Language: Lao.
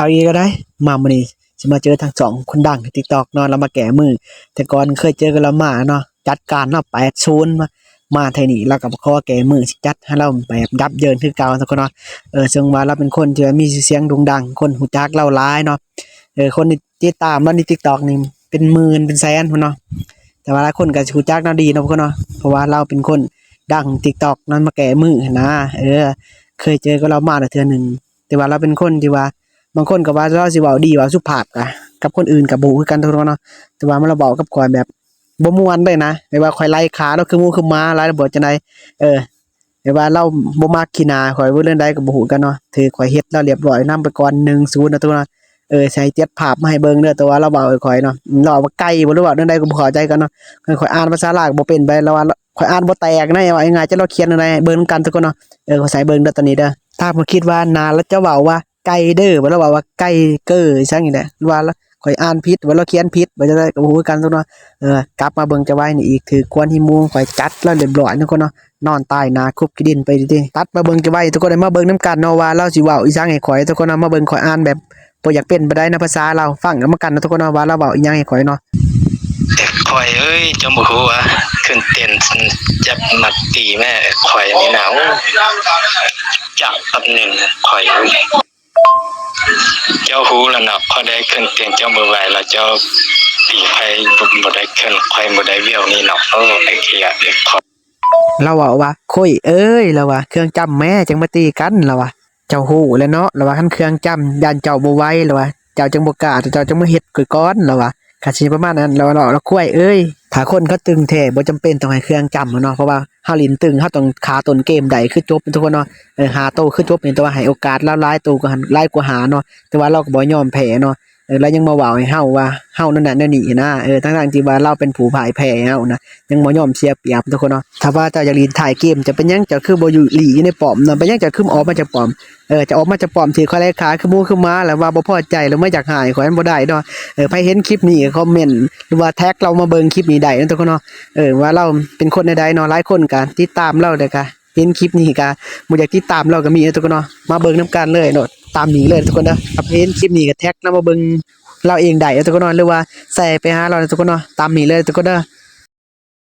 ເອົາອີກແລ້ວໃດ໋ ມາມື້ນີ້ຊິມາເຈີທັງສອງຄົນດັງໃນ TikTok ເນາະ ລາວມາແກ້ມື. ແຕ່ກ່ອນເຄີຍເຈີກັບລາວມາເນາະ ຈັດການລາວ ແປດສູນ ມາ ມາເທື່ອນີ້ລາວກໍຂໍແກ້ມື ຊິຈັດໃຫ້ລາວແບບຢັບເຢິນຄືເກົ່າທຸກຄົນເນາະ. ເອີ ເຊິ່ງວ່າລາວເປັນຄົນທີ່ວ່າມີຊື່ສຽງໂດ່ງດັງ ຄົນຮູ້ຈັກລາວຫຼາຍເນາະ. ເອີ ຄົນທີ່ຕິດຕາມລາວໃນ TikTok ນີ້ເປັນໝື່ນເປັນແສນພຸ້ນເນາະ. ແຕ່ວ່າຫຼາຍຄົນກໍຊິຮູ້ຈັກລາວດີເນາະທຸກຄົນເນາະ ເພາະວ່າລາວເປັນຄົນດັງ TikTok ນັ້ນມາແກ້ມືຫັ້ນນະ. ເອີ ເຄີຍເຈີກັບລາວມາແລ້ວເທື່ອໜຶ່ງ ແຕ່ວ່າລາວເປັນຄົນທີ່ວ່າ ບາງຄົນກໍວ່າລາວຊິເວົ້າດີ ເວົ້າສຸພາບ ກະກັບຄົນອື່ນກໍບໍ່ຮູ້ຄືກັນທຸກຄົນເນາະ. ແຕ່ວ່າລາວເວົ້າກັບຂ້ອຍແບບບໍ່ມ່ວນເລີຍນະ ແບບວ່າຂ້ອຍໄລ່ຂ້າລາວຄືໝູຄືໝາຫຼາຍ ລາວບໍ່ຈັ່ງໃດ. ເອີ ແບບວ່າລາວບໍ່ມັກຂີ້ໜ້າຂ້ອຍ ເວົ້າເລື່ອງໃດກໍບໍ່ຮູ້ກັນເນາະ. ຖືກຂ້ອຍເຮັດລາວລຽບຮ້ອຍນຳໄປກ່ອນ ໜຶ່ງສູນ ເນາະທຸກຄົນເນາະ. ເອີ ໃຫ້ເຈັບພາບມາໃຫ້ເບິ່ງເດີ ແຕ່ວ່າລາວເວົ້າໃຫ້ຂ້ອຍເນາະ ລາວວ່າໄກ່ບໍ່ ຫຼືວ່າແນວໃດກໍບໍ່ເຂົ້າໃຈກັນເນາະ. ຂ້ອຍອ່ານພາສາລາວກໍບໍ່ເປັນປານໃດ ລາວວ່າ ຂ້ອຍອ່ານບໍ່ແຕກນະ ວ່າງ່າຍໆ ຈະລອກຂຽນແນວໃດ ເບິ່ງນຳກັນທຸກຄົນເນາະ. ເອີ ຂ້ອຍໃສ່ເບິ່ງເດີຕອນນີ້ເດີ ຖ້າເພິ່ນຄິດວ່າໜ້າລາວຈະເວົ້າວ່າໄກ່ເດີ ບໍ່ ລາວເວົ້າວ່າໄກ່ເກີ ອີ່ຫຍັງນີ້ແຫຼະ ຫຼືວ່າຂ້ອຍອ່ານຜິດ ວ່າລາວຂຽນຜິດ ວ່າຈັ່ງໃດກໍບໍ່ຮູ້ຄືກັນທຸກຄົນເນາະ. ເອີ ກັບມາເບິ່ງເຈົ້າໄວນີ້ອີກ ຖືກກວນຮີໂມງ ຂ້ອຍຈັດລາວລຽບຮ້ອຍທຸກຄົນເນາະ ນອນຕາຍໜ້າຄຸບຂີ້ດິນໄປຕິ. ຕັດມາເບິ່ງເຈົ້າໄວ ທຸກຄົນໄດ້ມາເບິ່ງນຳກັນເນາະ ວ່າລາວຊິເວົ້າອີ່ຫຍັງໃຫ້ຂ້ອຍ ທຸກຄົນເນາະ. ມາເບິ່ງຂ້ອຍອ່ານແບບ ບໍ່ຢາກເປັນປານໃດນະ ພາສາລາວ ຟັງນຳກັນນະທຸກຄົນເນາະ ວ່າລາວເວົ້າອີ່ຫຍັງໃຫ້ຂ້ອຍເນາະ. ຂ້ອຍເອີຍ ເຈົ້າບໍ່ຮູ້ວ່າ ຂຶ້ນເຕັ້ນຈັບມັດຕີແມ່ຂ້ອຍນີ້ນະ ໂອ້ ຈັບປັບໜຶ່ງຂ້ອຍເອີຍ ເຈົ້າຮູ້ລະເນາະ ຂ້ອຍໄດ້ຂຶ້ນເຕັ້ນເຈົ້າບໍ່ໄຫວລະ ເຈົ້າຕີຂ້ອຍບໍ່ໄດ້ຂຶ້ນ ຂ້ອຍບໍ່ໄດ້ວຽວນີ້ເນາະ ໂອ້ ໄອ້ເຂຍເອີຍ ຂ້ອຍ ລາວເວົ້າວ່າ ໂຄ້ຍເອີຍ ລາວວ່າ ເຄື່ອງຈ້ຳແມ້ຈັ່ງມາຕີກັນ ລາວວ່າ ເຈົ້າຮູ້ແລ້ວເນາະ ລາວວ່າ ຄັນເຄື່ອງຈ້ຳຢ້ານເຈົ້າບໍ່ໄຫວ ລາວວ່າ ເຈົ້າຈຶ່ງບໍ່ກ້າ ເຈົ້າຈຶ່ງມາເຮັດຂ້ອຍກ່ອນ ລາວວ່າ ກະຊິປະມານນັ້ນ ລາວວ່າ ລາວ ລາວ ຂ້ອຍເອີຍ ຖ້າຄົນເຂົາຕຶງແທ້ບໍ່ຈຳເປັນຕ້ອງໃຫ້ເຄື່ອງຈ້ຳເນາະ ເພາະວ່າເຮົາຫຼິ້ນຕຶງ ເຮົາຕ້ອງຂ້າຕົ້ນເກມໄດ້ຄືຈົບທຸກຄົນເນາະ ເອີ ຫ້າໂຕຄືຈົບນີ້ ແຕ່ວ່າໃຫ້ໂອກາດລາວຫຼາຍໂຕກວ່າຫັ້ນ ຫຼາຍກວ່າຫ້າເນາະ ແຕ່ວ່າລາວກໍບໍ່ຍອມແພ້ເນາະ. ເອີ ລາວຍັງມາເວົ້າໃຫ້ເຮົາວ່າເຮົານັ້ນນະແນວນີ້ຫັ້ນນະ ເອີ ທັງໆທີ່ວ່າລາວເປັນຜູ້ພ່າຍແພ້ເຮົານະ ຍັງບໍ່ຍອມເສຍປຽບທຸກຄົນເນາະ. ຖ້າວ່າເຈົ້າຢາກຫຼິ້ນທ້າຍເກມ ເຈົ້າເປັນຫຍັງເຈົ້າຄືບໍ່ຢູ່ຫຼີ້ຢູ່ໃນປ້ອມນະ ເປັນຫຍັງເຈົ້າຄືອອກມາຈາກປ້ອມ ເອີ ເຈົ້າອອກມາຈາກປ້ອມ ຖືກຂ້ອຍໄລ່ຂ້າຄືໝູຄືໝາ ແລ້ວວ່າບໍ່ພໍໃຈ ແລ້ວມາຢາກຮ້າຍຂ້ອຍ ມັນບໍ່ໄດ້ເນາະ. ເອີ ໃຜເຫັນຄລິບນີ້ຄອມເມັນ ຫຼືວ່າແທັກລາວມາເບິ່ງຄລິບນີ້ໄດ້ເນາະທຸກຄົນເນາະ ເອີ ວ່າລາວເປັນຄົນແນວໃດເນາະ. ຫຼາຍຄົນກະຕິດຕາມລາວ ແລ້ວກະ ເຫັນຄລິບນີ້ກະບໍ່ຢາກຕິດຕາມລາວກະມີເນາະທຸກຄົນເນາະ. ມາເບິ່ງນຳກັນເລີຍເນາະ ຕາມນີ້ເລີຍທຸກຄົນເດີ ເຫັນຄລິບນີ້ກະແທັກລາວມາເບິ່ງລາວເອງໄດ້ເນາະທຸກຄົນເນາະ ຫຼືວ່າແຊໄປຫາລາວເນາະທຸກຄົນເນາະ ຕາມນີ້ເລີຍທຸກຄົນເດີ.